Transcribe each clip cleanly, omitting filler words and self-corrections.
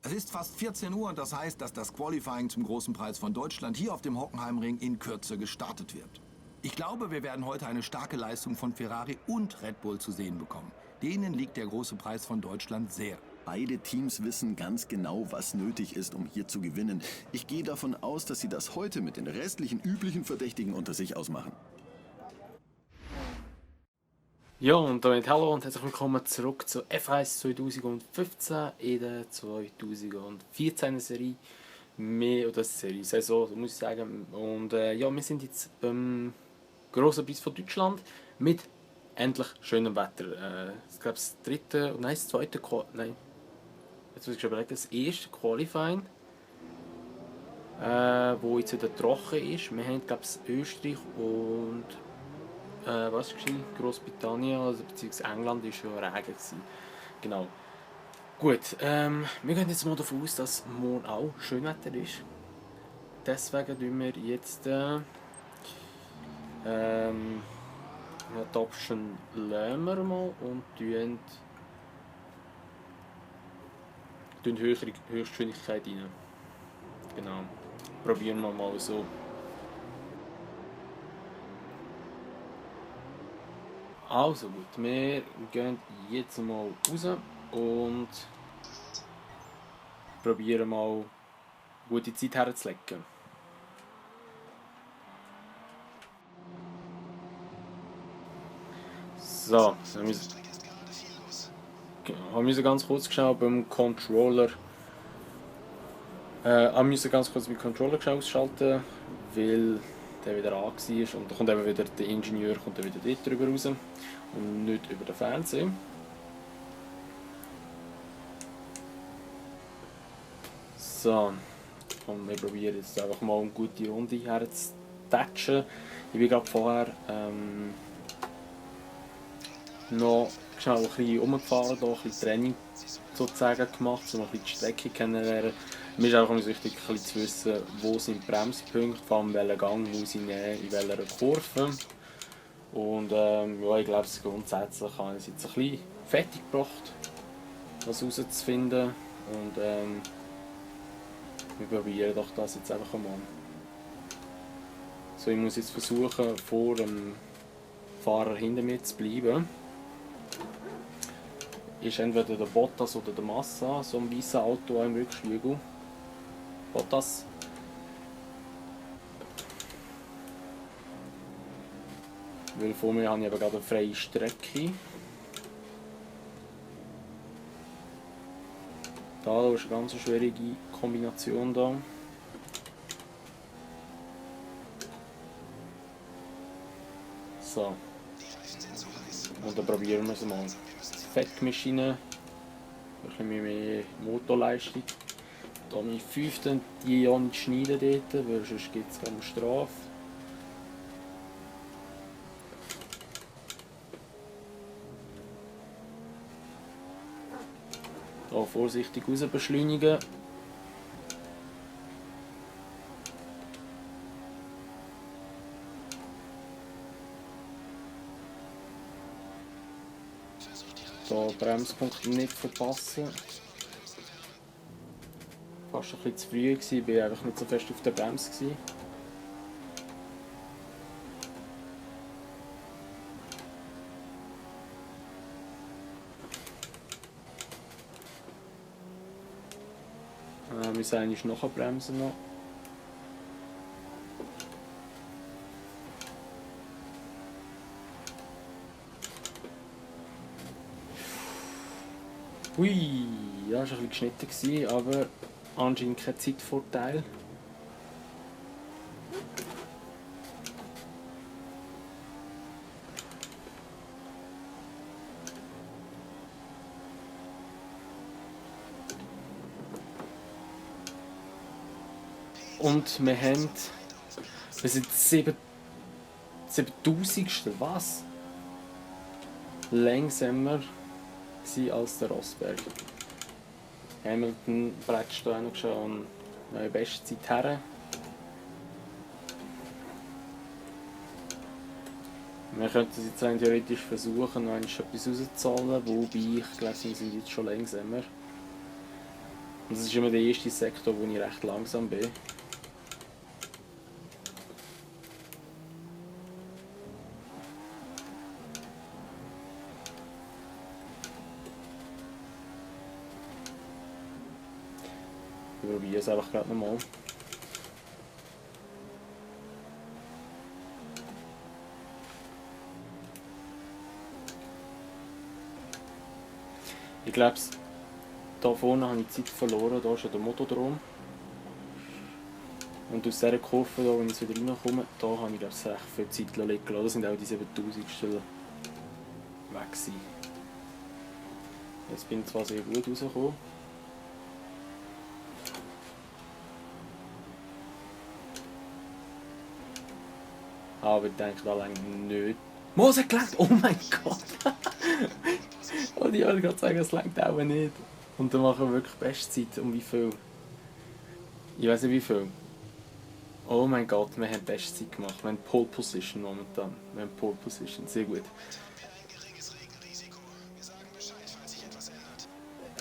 Es ist fast 14 Uhr und das heißt, dass das Qualifying zum Großen Preis von Deutschland hier auf dem Hockenheimring in Kürze gestartet wird. Ich glaube, wir werden heute eine starke Leistung von Ferrari und Red Bull zu sehen bekommen. Denen liegt der Große Preis von Deutschland sehr. Beide Teams wissen ganz genau, was nötig ist, um hier zu gewinnen. Ich gehe davon aus, dass sie das heute mit den restlichen üblichen Verdächtigen unter sich ausmachen. Ja, und damit hallo und herzlich willkommen zurück zu F1 2015 in der 2014er Serie. Mehr oder Serie, Saison, so muss ich sagen. Und ja, wir sind jetzt beim Grossen Preis von Deutschland mit endlich schönem Wetter. Ich glaube, das dritte, nein, das zweite, nein, jetzt muss ich überlegen, das erste Qualifying, wo jetzt wieder trocken ist. Wir haben, glaube ich, Österreich und was war Großbritannien, also beziehungsweise England war ja Regen gewesen. Genau. Gut, wir gehen jetzt mal davon aus, dass morgen auch Schönwetter ist. Deswegen tun wir jetzt die Option lassen wir mal und tun Höchstgeschwindigkeit rein. Genau. Probieren wir mal so. Also gut, wir gehen jetzt mal raus und probieren mal gute Zeit herzulegen. So, wir müssen ganz kurz schauen beim Controller. Wir müssen ganz kurz den Controller ausschalten, weil der wieder an war und dann kommt eben wieder der Ingenieur kommt dann wieder dort drüber raus und nicht über den Fernseher. So, und wir probieren jetzt einfach mal eine gute Runde herzutatschen. Ich bin gerade vorher noch schnell ein bisschen rumgefahren, da ein bisschen Training sozusagen gemacht, um ein bisschen die Strecke kennenzulernen. Mir ist auch wichtig, ein bisschen zu wissen, wo sind Bremspunkte, vor allem welchen Gang muss ich nehmen, in welcher Kurve. Und ja, ich glaube, grundsätzlich habe ich es jetzt ein bisschen fertig gebracht, das herauszufinden. Und wir probieren doch das jetzt einfach mal. So, ich muss jetzt versuchen, vor dem Fahrer hinter mir zu bleiben. Ist entweder der Bottas oder der Massa, so ein weißes Auto im Rückspiegel. Bottas. Weil vor mir habe ich aber gerade eine freie Strecke. Da ist eine ganz schwierige Kombination da. So. Und dann probieren wir es mal. Fettmaschine, ein bisschen mehr Motorleistung. Da meine 5. die ja nicht schneiden dort, weil sonst gibt es keine Strafe. Hier vorsichtig raus beschleunigen. Da Bremspunkt nicht verpassen. Fast ein bisschen zu früh gewesen, ich war einfach nicht so fest auf der Bremse gewesen. Wir müssen eigentlich noch bremsen noch. Hui, ja, das war ein bisschen geschnitten, aber anscheinend kein Zeitvorteil. Und wir sind 7000. Was? Langsamer als der Rosberg. Hamilton prätscht da noch schon eine beste Zeit her. Wir könnten es jetzt theoretisch versuchen, noch etwas rauszuzahlen, wobei ich glaube, wir sind jetzt schon langsamer. Und das ist immer der erste Sektor, wo ich recht langsam bin. Ich probiere es einfach gerade nochmal. Ich glaube, hier vorne habe ich Zeit verloren, hier ist ja der Motodrom. Und aus dieser Kurve, hier, wenn ich wieder reinkomme, da habe ich glaube recht viel Zeit liegen lassen. Da sind auch die 7000 Stellen weg gewesen. Jetzt bin ich zwar sehr gut rausgekommen. Aber ich denke, da längt nicht. Mose gelangt! Oh mein Gott! Und ich wollte gerade sagen, es längt auch nicht. Und dann machen wir wirklich Bestzeit. Um wie viel? Ich weiß nicht wie viel. Oh mein Gott, wir haben Bestzeit gemacht. Wir haben Pole Position momentan. Wir haben Pole Position, sehr gut.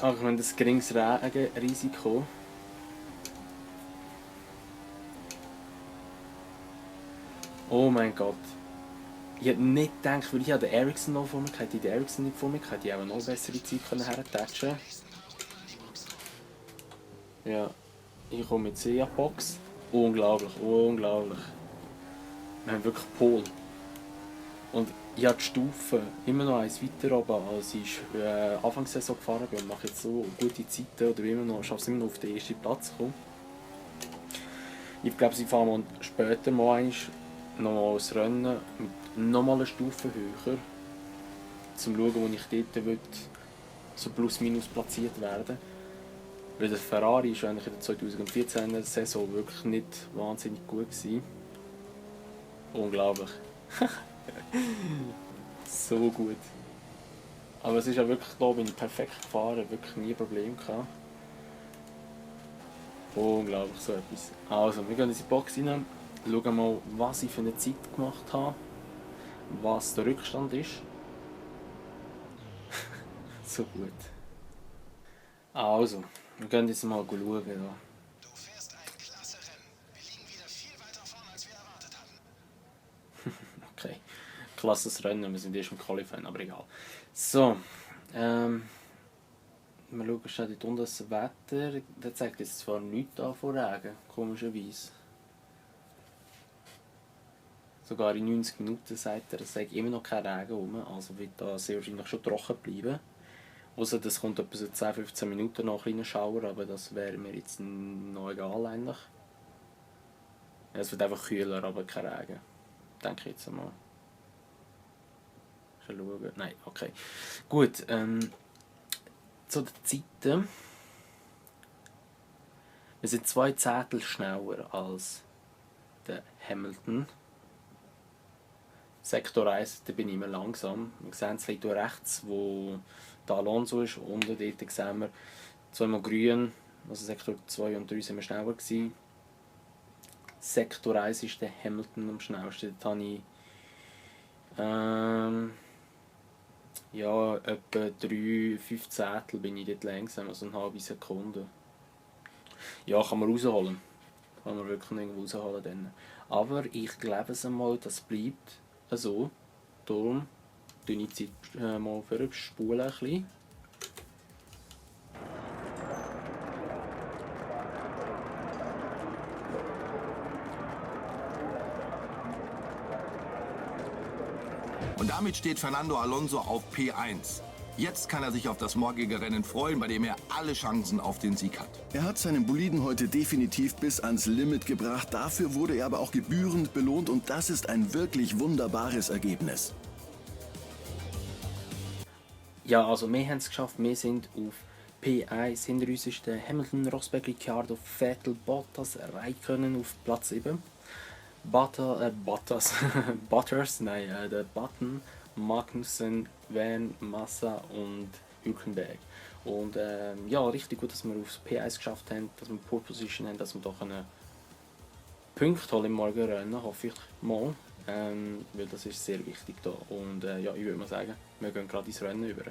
Aber wir haben ein geringes Regenrisiko. Oh mein Gott. Ich hätte nicht gedacht, weil ich den Ericsson noch vor mir hatte, die Ericsson nicht vor mir hatte, die auch noch bessere Zeit hertatschen. Ja, ich komme mit Seat-Box. Unglaublich, unglaublich. Wir haben wirklich Pole. Und ich habe die Stufen immer noch eins weiter oben, als ich Anfangssaison gefahren bin und mache jetzt so gute Zeiten oder schaffe es immer noch auf den ersten Platz zu kommen. Ich glaube, ich fahre mal später mal noch ein Rennen mit nochmal eine Stufe höher, um zu schauen, wo ich dort will, so plus minus platziert werden. Weil der Ferrari war eigentlich in der 2014 Saison wirklich nicht wahnsinnig gut gewesen. Unglaublich. So gut. Aber es ist ja wirklich da, bin ich perfekt gefahren, wirklich nie Probleme gehabt. Unglaublich, so etwas. Also, wir gehen in die Box rein, schauen mal, was ich für eine Zeit gemacht habe, was der Rückstand ist. So gut. Also, wir gehen jetzt mal schauen. Da. Du fährst ein klasse Rennen. Wir liegen wieder viel weiter vorne, als wir erwartet hatten. Okay, klasses Rennen, wir sind erst im Qualifying, aber egal. So, wir schauen schnell dort unten das Wetter. Der zeigt jetzt zwar nichts an von Regen, komischerweise. Sogar in 90 Minuten sagt er, es sei immer noch kein Regen rum, also wird da sehr wahrscheinlich schon trocken bleiben. Außer das kommt etwa so 10-15 Minuten nach kleinen Schauer, aber das wäre mir jetzt noch egal eigentlich. Ja, es wird einfach kühler, aber kein Regen. Denke ich jetzt einmal. Schon schauen. Nein, okay. Gut, zu den Zeiten. Wir sind 2 Zehntel schneller als der Hamilton. Sektor 1, da bin ich immer langsam. Wir sehen es hier rechts, wo der Alonso ist. Unten dort sehen wir zweimal grün. Also Sektor 2 und 3 sind wir schneller gewesen. Sektor 1 ist der Hamilton am schnellsten. Dort habe ich ja, etwa 3-5 Zehntel bin ich dort langsam, also eine halbe Sekunde. Ja, kann man rausholen. Kann man wirklich irgendwo rausholen dann. Aber ich glaube es einmal, das bleibt so. Darum tue ich die Zeit mal vorspulen ein bisschen. Und damit steht Fernando Alonso auf P1. Jetzt kann er sich auf das morgige Rennen freuen, bei dem er alle Chancen auf den Sieg hat. Er hat seinen Boliden heute definitiv bis ans Limit gebracht. Dafür wurde er aber auch gebührend belohnt und das ist ein wirklich wunderbares Ergebnis. Ja, also wir haben es geschafft. Wir sind auf P1. Hinter uns ist der Hamilton, Rosberg, Ricciardo, Vettel, Bottas, Räikkönen auf Platz 7. Butters, der Button, Magnussen, Van, Massa und Hülkenberg. Und ja, richtig gut, dass wir aufs P1 geschafft haben, dass wir Pole Position haben, dass wir doch einen Punkt holen im Morgenrennen, hoffe ich mal. Weil das ist sehr wichtig da. Und ja, ich würde mal sagen, wir gehen gerade ins Rennen über.